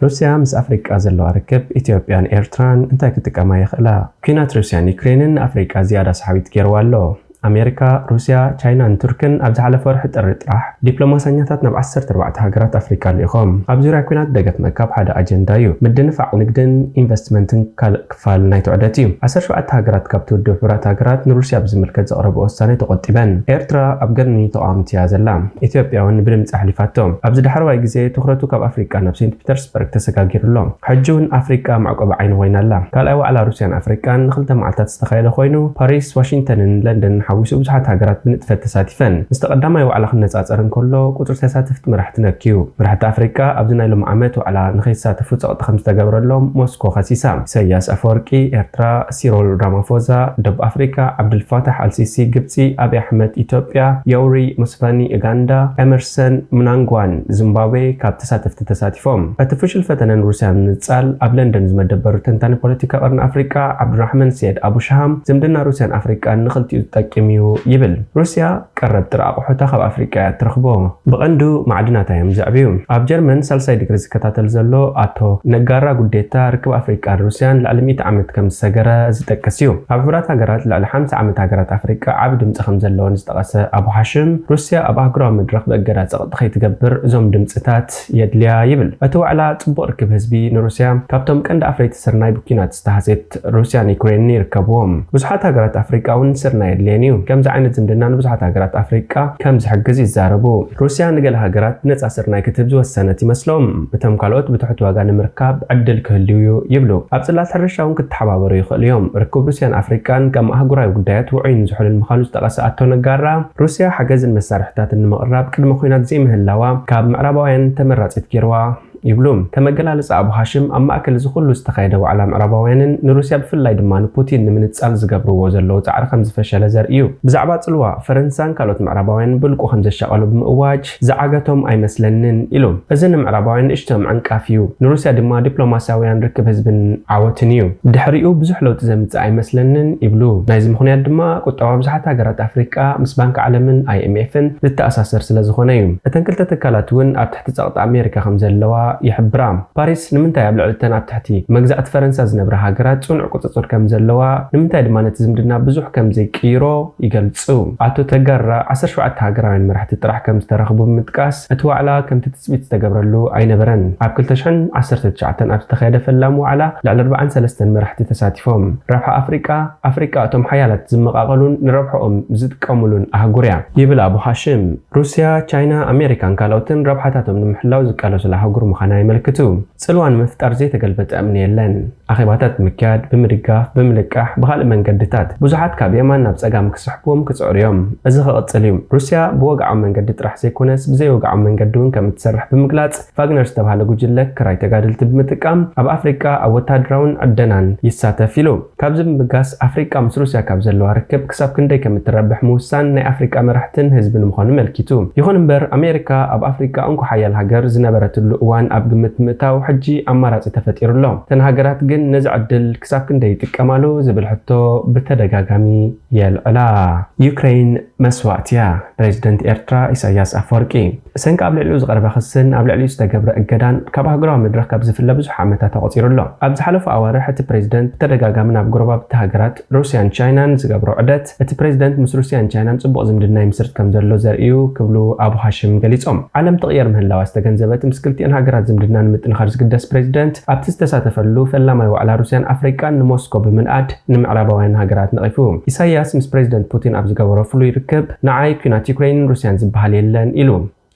ሩስያ ምስ ኣፍሪቃ ዘለዋ ርክብ ኢትዮጵያን ኤርትራን እንታይ ክጥቀማ ይኽእላ? ኲናት ሩስያን ዩክሬንን ንኣፍሪቃ ዝያዳ ሰሓቢት ገይርዋ ኣሎ። ኣሜሪካ፣ ሩስያ፣ ቻይናን ቱርክን ኣብ ዝሓለፈ ወርሒ ጥሪ ጥራሕ ዲፕሎማሰኛታት ናብ ዓሰርተ ኣርባዕተ ሃገራት ኣፍሪቃ ልኢኾም። ኣብ ዙርያ ኲናት ደገፍ ምእካብ ሓደ ኣጀንዳ እዩ። ምድንፋዕ ንግድን ኢንቨስትመንትን ካልእ ክፋል ናይቲ ዑደት እዩ። ዓሰርተ ሸውዓተ ሃገራት ካብቲ ውድብ ሕቡራት ሃገራት ንሩስያ ብዝምልከት ዘቕረብኦ ውሳኔ ተቖጢበን። ኤርትራ ኣብ ገርኒ ተቓወምቲ እያ ዘላ። ኢትዮጵያ እውን ብድምፂ ኣሕሊፋቶ። ኣብዚ ዳሕረዋይ ግዜ ትኹረቱ ካብ ኣፍሪቃ ናብ ሴንት ፒተርስበርግ ተሰጋጊሩ ኣሎ። ሕጂ እውን ኣፍሪቃ መዕቆቢ ዓይኒ ኮይና ኣላ። ካልኣይ ዋዕላ ሩስያን ኣፍሪቃን ንክልተ መዓልታት ዝተኻየደ ኮይኑ፣ ፓሪስ፣ ዋሽንግተንን ለንደንን ሓዊሱ ብዙሓት ሃገራት ብንጥፈት ተሳቲፈን። ምስቲ ቀዳማይ ዋዕላ ክነጻጸር እንከሎ፣ ቁጽሪ ተሳተፍቲ መራሕቲ ነክዩ። መራሕቲ ኣፍሪቃ ኣብዚ ናይ ሎሚ ዓመት ዋዕላ ንኸይሳተፉ ጸቕጢ ከም ዝተገበረሎም ሞስኮ ከሲሳ። ኢሳያስ ኣፈወርቂ ኤርትራ፣ ሲሮል ራማፎዛ ደቡብ ኣፍሪቃ፣ ዓብዱልፋታሕ ኣልሲሲ ግብጺ፣ ኣብይ ኣሕመድ ኢትዮጵያ፣ ዮውሪ ሙስቫኒ ኡጋንዳ፣ ኤመርሰን ምናንጓን ዚምባብዌ ካብ ተሳተፍቲ ተሳቲፎም። እቲ ፍሹል ፈተነ ንሩስያ ንምንጻል ኣብ ለንደን ዝመደበሩ ተንታኒ ፖለቲካ ቀርኒ ኣፍሪቃ ዓብዱራሕማን ሰይድ ኣቡ ሸሃም፣ ዝምድና ሩስያን ኣፍሪቃን ንኽልቲኡ ዝጠቅም እዩ ይብል። ሩስያ ቀረብ ጥረ ኣቑሑታ ካብ ኣፍሪቃ እያ እትረኽቦ። ብቐንዱ ማዕድናታ እዮም ዘዕብዩ። ኣብ ጀርመን ሳልሳይ ዲግሪ ዝከታተል ዘሎ ኣቶ ነጋራ ጉዴታ፣ ርክብ ኣፍሪቃን ሩስያን ልዕሊ ሚእቲ ዓመት ከም ዝሰገረ ዝጠቅስ እዩ። ኣብ ሕቡራት ሃገራት ልዕሊ ሓምሳ ዓመት ሃገራት ኣፍሪቃ ዓቢ ድምጺ ከም ዘለወን ዝጠቐሰ ኣቡ ሃሽም፣ ሩስያ ኣብ ኣህጉራዊ መድረኽ ብእገዳ ጸቕጢ ከይትገብር እዞም ድምጽታት የድልያ ይብል። እቲ ዋዕላ ጽቡቕ ርክብ ህዝቢ ንሩስያ ካብቶም ቀንዲ ኣፍረይቲ ስርናይ ብኲናት ዝተሃስየት ሩስያን ዩክሬንን ይርከብዎም። ብዙሓት ሃገራት ኣፍሪቃ እውን ስርናይ የድልየን እዩ። ከምዚ ዓይነት ዝምድና ንብዙሓት ሃገራት ኣፍሪቃ ከም ዝሕግዝ ይዛረቡ። ሩስያ ንገለ ሃገራት ብነጻ ስርናይ ክትህብ ዝወሰነት ይመስሎም። እቶም ካልኦት ብትሑት ዋጋ ንምርካብ ዕድል ክህልው እዩ ይብሉ። ኣብ ጽላት ሕርሻ እውን ክተሓባበሩ ይኽእሉ እዮም። ርክብ ሩስያን ኣፍሪቃን ከም ኣህጉራዊ ጉዳያት ውዑይን ዝሑልን ምዃኑ ዝጠቐሰ ኣቶ ነጋራ፣ ሩስያ ሓገዝን መሳርሕታትን ንምቕራብ ቅድመ ኲናት ዘይምህላዋ ካብ ምዕራባውያን ተመራጺት ገይርዋ ይብሉ። ከም ኣገላልጻ ኣቡ ሃሽም፣ ኣብ ማእከል እዚ ኩሉ ዝተኻየደ ዋዕላ ምዕራባውያንን ንሩስያ ብፍላይ ድማ ንፑቲን ንምንጻል ዝገብርዎ ዘለዉ ጻዕሪ ከም ዝፈሸለ ዘርኢ እዩ። ብዛዕባ ጽልዋ፣ ፈረንሳን ካልኦት ምዕራባውያንን ብልቁ ከም ዘሻቐሉ ብምእዋጅ ዝዓገቶም ኣይመስለንን ኢሉ። እዚ ንምዕራባውያን ንእሽቶ ምዕንቃፍ እዩ፣ ንሩስያ ድማ ዲፕሎማስያውያን ርክብ ህዝብን ዓወትን እዩ። ድሕሪኡ ብዙሕ ለውጢ ዘምጽእ ኣይመስለንን ይብሉ። ናይዚ ምኽንያት ድማ ቁጠባ ብዙሓት ሃገራት ኣፍሪቃ ምስ ባንክ ዓለምን ኣይኤምኤፍን ዝተኣሳሰር ስለ ዝኾነ እዩ። እተን ክልተ ትካላት እውን ኣብ ትሕቲ ጸቕጢ ኣሜሪካ ከም ዘለዋ ይሕብራ። ፓሪስ ንምንታይ ኣብ ልዕሊ እተን ኣብ ትሕቲ መግዛእቲ ፈረንሳ ዝነብራ ሃገራት ጽኑዕ ቁጽጽር ከም ዘለዋ፣ ንምንታይ ድማ ነቲ ዝምድና ብዙሕ ከም ዘይቅይሮ ይገልጹ። ኣቶ ተጋራ ዓሰርተ ሸውዓተ ሃገራውያን መራሕቲ ጥራሕ ከም ዝተረኽቡ ብምጥቃስ፣ እቲ ዋዕላ ከምቲ ትጽቢት ዝተገብረሉ ኣይነበረን። ኣብ ክልተ ሽሕን ዓሰርተ ትሽዓተን ኣብ ዝተኻየደ ፈላሚ ዋዕላ ልዕሊ ኣርባዓን ሰለስተን መራሕቲ ተሳቲፎም። ረብሓ ኣፍሪቃ፣ ኣፍሪቃ እቶም ሓያላት ዝመቓቐሉን ንረብሕኦም ዝጥቀሙሉን ኣህጉር እያ ይብል ኣቡ ሃሽም። ሩስያ፣ ቻይና፣ ኣሜሪካን ካልኦትን ረብሓታቶም ንምሕላው ዝቃለሱላ ኣህጉር ምዃና የመልክቱ። ጽልዋ ንምፍጣር ዘይተገልበጠ እምኒ የለን። ኣኼባታት ብምክያድ፣ ብምድጋፍ፣ ብምልቃሕ፣ ብኻልእ መንገድታት ብዙሓት ካብ የማን ናብ ጸጋም ክስሕብዎም ክጽዕሩ እዮም። እዚ ክቕጽል እዩ። ሩስያ ብወግዓዊ መንገዲ ጥራሕ ዘይኮነስ ብዘይወግዓዊ መንገዲ እውን ከም እትሰርሕ ብምግላጽ፣ ቫግነር ዝተባህለ ጉጅለ ክራይ ተጋደልቲ ብምጥቃም ኣብ ኣፍሪቃ ኣብ ወተሃደራውን ዕደናን ይሳተፍ ኢሉ። ካብዚ ብምብጋስ ኣፍሪቃ ምስ ሩስያ ካብ ዘለዋ ርክብ ክሳብ ክንደይ ከም እትረብሕ ምውሳን ናይ ኣፍሪቃ መራሕትን ህዝብን ምዃኑ መልኪቱ። ይኹን እምበር ኣሜሪካ ኣብ ኣፍሪቃ እንኮ ሓያል ሃገር ዝነበረትሉ እዋን ኣብ ግምት ብምእታው ሕጂ ኣማራጺ ተፈጢሩ ኣሎ። እተን ሃገራት ግን ነዚ ዕድል ክሳብ ክንደይ ይጥቀማሉ ዝብል ሕቶ ብተደጋጋሚ የልዕላ። ዩክሬን መስዋእቲ እያ፣ ፕሬዚደንት ኤርትራ ኢሳያስ ኣፈወርቂ። ብሰንኪ ኣብ ልዕሊኡ ዝቐረበ ክስን ኣብ ልዕሊኡ ዝተገብረ እገዳን ካብ ኣህጉራዊ መድረኽ ካብ ዝፍለ ብዙሕ ዓመታት ኣቑጺሩ ኣሎ። ኣብ ዝሓለፉ ኣዋርሕ እቲ ፕሬዚደንት ብተደጋጋሚ ናብ ጎረባብቲ ሃገራት ሩስያን ቻይናን ዝገብሮ ዑደት፣ እቲ ፕሬዚደንት ምስ ሩስያን ቻይናን ጽቡቕ ዝምድና ይምስርት ከም ዘሎ ዘርእዩ ክብሉ ኣቡ ሃሽም ገሊጾም። ዓለም ትቕየር ምህላዋ ዝተገንዘበ እቲ ምስ ክልቲኣን ሃገራት ዝምድና ንምጥንኻር ዝግደስ ፕሬዚደንት፣ ኣብቲ ዝተሳተፈሉ ፈላማይ ዋዕላ ሩስያን ኣፍሪቃን ንሞስኮ ብምንኣድ ንምዕራባውያን ሃገራት ነቒፉ። ኢሳያስ ምስ ፕሬዚደንት ፑቲን ኣብ ዝገበሮ ፍሉይ ርክብ፣ ንዓይ ኲናት ዩክሬንን ሩስያን ዝበሃል የለን ኢሉ።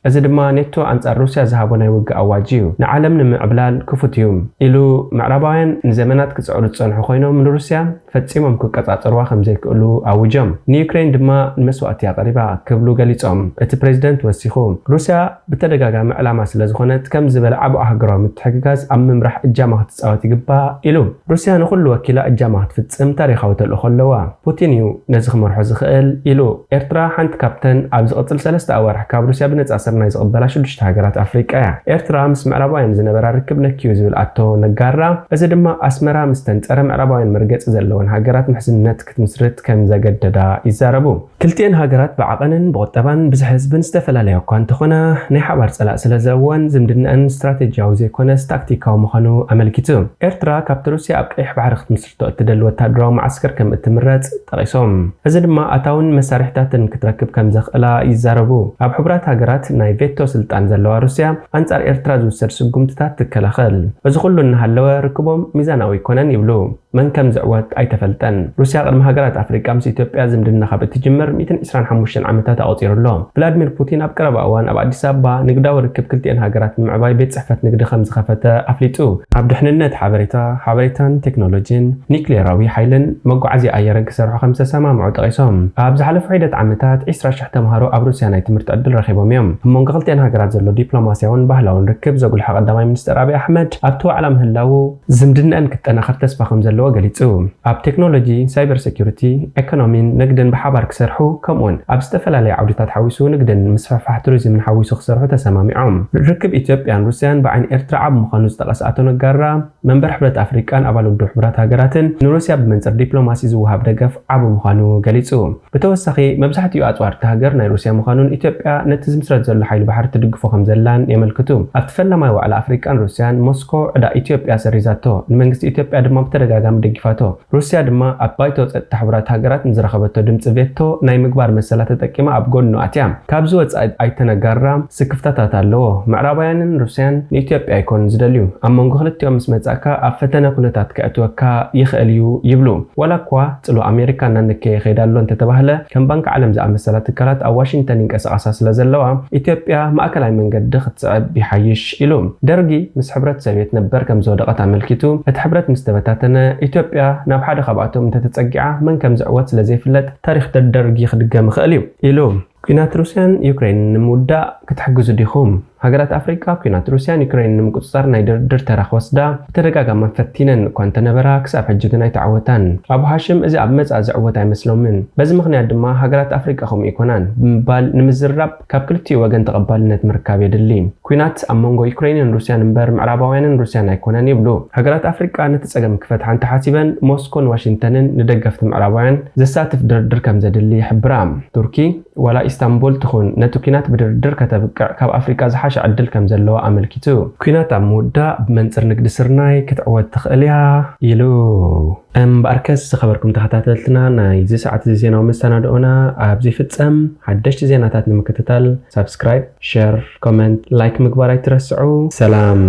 እዚ ድማ ኔቶ ኣንጻር ሩስያ ዝሃቦ ናይ ውግእ ኣዋጅ እዩ። ንዓለም ንምዕብላል ክፉት እዩ ኢሉ፣ ምዕራባውያን ንዘመናት ክጽዕሩ ዝጸንሑ ኮይኖም ንሩስያ ፈጺሞም ክቀጻጸርዋ ከም ዘይክእሉ ኣውጆም። ንዩክሬን ድማ ንመስዋእቲ እያ ቀሪባ ክብሉ ገሊጾም። እቲ ፕሬዚደንት ወሲኹ፣ ሩስያ ብተደጋጋሚ ዕላማ ስለ ዝኾነት ከም ዝበለ ዓቢ ኣህጉራዊ ምትሕግጋዝ ኣብ ምምራሕ እጃማ ክትጻወት ይግባእ ኢሉ። ሩስያ ንኹሉ ወኪላ እጃማ ክትፍጽም ታሪኻዊ ተልእኾ ኣለዋ። ፑቲን እዩ ነዚ ክመርሖ ዝኽእል ኢሉ። ኤርትራ ሓንቲ ካብተን ኣብ ዝቕጽል ሰለስተ ኣዋርሕ ካብ ሩስያ ብነጻ ናይ ዝቕበላ ሽዱሽተ ሃገራት ኣፍሪቃ እያ። ኤርትራ ምስ ምዕራባውያን ዝነበራ ርክብ ነክዩ ዝብል ኣቶ ነጋራ፣ እዚ ድማ ኣስመራ ምስተን ጸረ ምዕራባውያን መርገጺ ዘለወን ሃገራት ምሕዝነት ክትምስርት ከም ዘገደዳ ይዛረቡ። ክልቲኤን ሃገራት ብዓቐንን ብቑጠባን ብዝሒ ህዝብን ዝተፈላለያ እኳ እንተኾና፣ ናይ ሓባር ጸላእ ስለ ዘወን ዝምድናኣን ስትራቴጂያዊ ዘይኮነስ ታክቲካዊ ምዃኑ ኣመልኪቱ። ኤርትራ ካብቲ ሩስያ ኣብ ቀይሕ ባሕሪ ክትምስርቶ እትደሊ ወታደራዊ መዓስከር ከም እትምረጽ ጠቒሶም። እዚ ድማ ኣታውን መሳርሕታትን ክትረክብ ከም ዘኽእላ ይዛረቡ። ኣብ ሕቡራት ሃገራት ናይ ቬቶ ስልጣን ዘለዋ ሩስያ ኣንጻር ኤርትራ ዝውሰድ ስጉምትታት ትከላኸል። እዚ ኩሉ እናሃለወ ርክቦም ሚዛናዊ ኣይኮነን ይብሉ። መን ከም ዝዕወት ኣይተፈልጠን። ሩስያ ቅድሚ ሃገራት ኣፍሪቃ ምስ ኢትዮጵያ ዝምድና ካብ እትጅምር ሚእትን ዕስራን ሓሙሽተን ዓመታት ኣቑጺሩ ኣሎ። ቭላድሚር ፑቲን ኣብ ቀረባ እዋን ኣብ ኣዲስ ኣበባ ንግዳዊ ርክብ ክልቲኤን ሃገራት ንምዕባይ ቤት ጽሕፈት ንግዲ ከም ዝኸፈተ ኣፍሊጡ። ኣብ ድሕንነት ሓበሬታ፣ ሓበሬታን ቴክኖሎጂን፣ ኒክሌራዊ ሓይልን መጓዓዝያ ኣየርን ክሰርሑ ከም ዝተሰማምዑ ጠቒሶም። ኣብ ዝሓለፉ ሒደት ዓመታት ዕስራ ሽሕ ተምሃሮ ኣብ ሩስያ ናይ ትምህርቲ ዕድል ረኺቦም እዮም። ኣብ መንጎ ክልቲኤን ሃገራት ዘሎ ዲፕሎማስያውን ባህላውን ርክብ ዘጉልሐ ቀዳማይ ሚኒስትር ኣብይ ኣሕመድ ኣብቲ ዋዕላ ምህላዉ ዝምድናኣን ክጠናኸር ተስፋ ከም ዘለዎ ገሊጹ። ኣብ ቴክኖሎጂ፣ ሳይበር ሴኩሪቲ፣ ኢኮኖሚን ንግድን ብሓባር ክሰርሑ፣ ከምኡውን ኣብ ዝተፈላለዩ ዓውድታት ሓዊሱ ንግድን ምስፍሕፋሕ ቱሪዝምን ሓዊሱ ክሰርሑ ተሰማሚዖም። ርክብ ኢትዮጵያን ሩስያን ብዓይኒ ኤርትራ ዓቢ ምዃኑ ዝጠቐሰ ኣቶ ነጋራ፣ መንበር ሕብረት ኣፍሪቃን ኣባል ውድብ ሕቡራት ሃገራትን ንሩስያ ብመንጽር ዲፕሎማሲ ዝወሃብ ደገፍ ዓቢ ምዃኑ ገሊጹ። ብተወሳኺ፣ መብዛሕትኡ ኣጽዋር እታ ሃገር ናይ ሩስያ ምዃኑን ኢትዮጵያ ነቲ ዝምስረት ዘሎ ሓይሊ ባሕሪ ትድግፎ ከም ዘላን የመልክቱ። ኣብቲ ፈላማይ ዋዕላ ኣፍሪቃን ሩስያን፣ ሞስኮ ዕዳ ኢትዮጵያ ሰሪዛቶ፣ ንመንግስቲ ኢትዮጵያ ድማ ብተደጋጋሚ ደጊፋቶ። ሩስያ ድማ ኣብ ባይቶ ጸጥታ ሕቡራት ሃገራት ንዝረኸበቶ ድምጺ ቬቶ ናይ ምግባር መሰላ ተጠቂማ ኣብ ጎድኑ ኣትያ። ካብዚ ወጻኢ ኣቶ ነጋራ ስክፍታታት ኣለዎ። ምዕራባውያንን ሩስያን ንኢትዮጵያ ኣይኮኑን ዝደልዩ። ኣብ መንጎ ክልቲኦም ምስ መጻእካ ኣብ ፈተነ ኩነታት ከእትወካ ይኽእል እዩ ይብሉ። ዋላ እኳ ጽልዋ ኣሜሪካ እናነከየ ይኸይድ ኣሎ እንተተባህለ፣ ከም ባንኪ ዓለም ዝኣመሰላ ትካላት ኣብ ዋሽንግተን ይንቀሳቐሳ ስለ ዘለዋ፣ ኢትዮጵያ ማእከላይ መንገዲ ክትስዕብ ይሓይሽ ኢሉ። ደርጊ ምስ ሕብረት ሶቪየት ነበር ከም ዝወደቐት ኣመልኪቱ፣ እቲ ሕብረት ምስ ተበታተነ፣ ኢትዮጵያ ናብ ሓደ ካብኣቶም እንተተጸጊዓ መን ከም ዝዕወት ስለ ዘይፍለጥ፣ ታሪኽ ደርጊ ክድገም ይኽእል እዩ ኢሉ። ኲናት ሩስያን ዩክሬንን ንምውዳእ ክትሕግዙ ዲኹም? ሃገራት ኣፍሪቃ ኲናት ሩስያን ዩክሬንን ንምቁጽጻር ናይ ድርድር ተራ ክወስዳ ብተደጋጋሚ ፈቲነን እኳ እንተነበራ፣ ክሳብ ሕጂ ግን ኣይተዓወታን። ኣቡ ሃሽም እዚ ኣብ መጻኢ ዝዕወት ኣይመስሎምን። በዚ ምኽንያት ድማ ሃገራት ኣፍሪቃ ከምኡ ኣይኮናን ብምባል ንምዝርራብ ካብ ክልቲኡ ወገን ተቐባልነት ምርካብ የድሊ። ኲናት ኣብ መንጎ ዩክሬንን ሩስያን እምበር ምዕራባውያንን ሩስያን ኣይኮነን ይብሉ። ሃገራት ኣፍሪቃ ነቲ ጸገም ክፈትሓ እንተሓሲበን ሞስኮን ዋሽንግተንን ንደገፍቲ ምዕራባውያን ዘሳትፍ ድርድር ከም ዘድሊ ይሕብራ። ቱርኪ ዋላ ኢስታንቡል ትኹን ነቲ ኲናት ብድርድር ከተብቅዕ ካብ ኣፍሪቃ ዝሓሸ ዕድል ከም ዘለዋ ኣመልኪቱ። ኲናት ኣብ ምውዳእ ብመንጽር ንግዲ ስርናይ ክትዕወት ትኽእል እያ ኢሉ። እምበኣርከስ ዝኸበርኩም ተኸታተልትና ናይዚ ሰዓት እዚ ዜናዊ መሰናድኦና ኣብዚ ይፍጸም። ሓደሽቲ ዜናታት ንምክትታል ሳብስክራይብ፣ ሸር፣ ኮመንት፣ ላይክ ምግባር ኣይትረስዑ። ሰላም።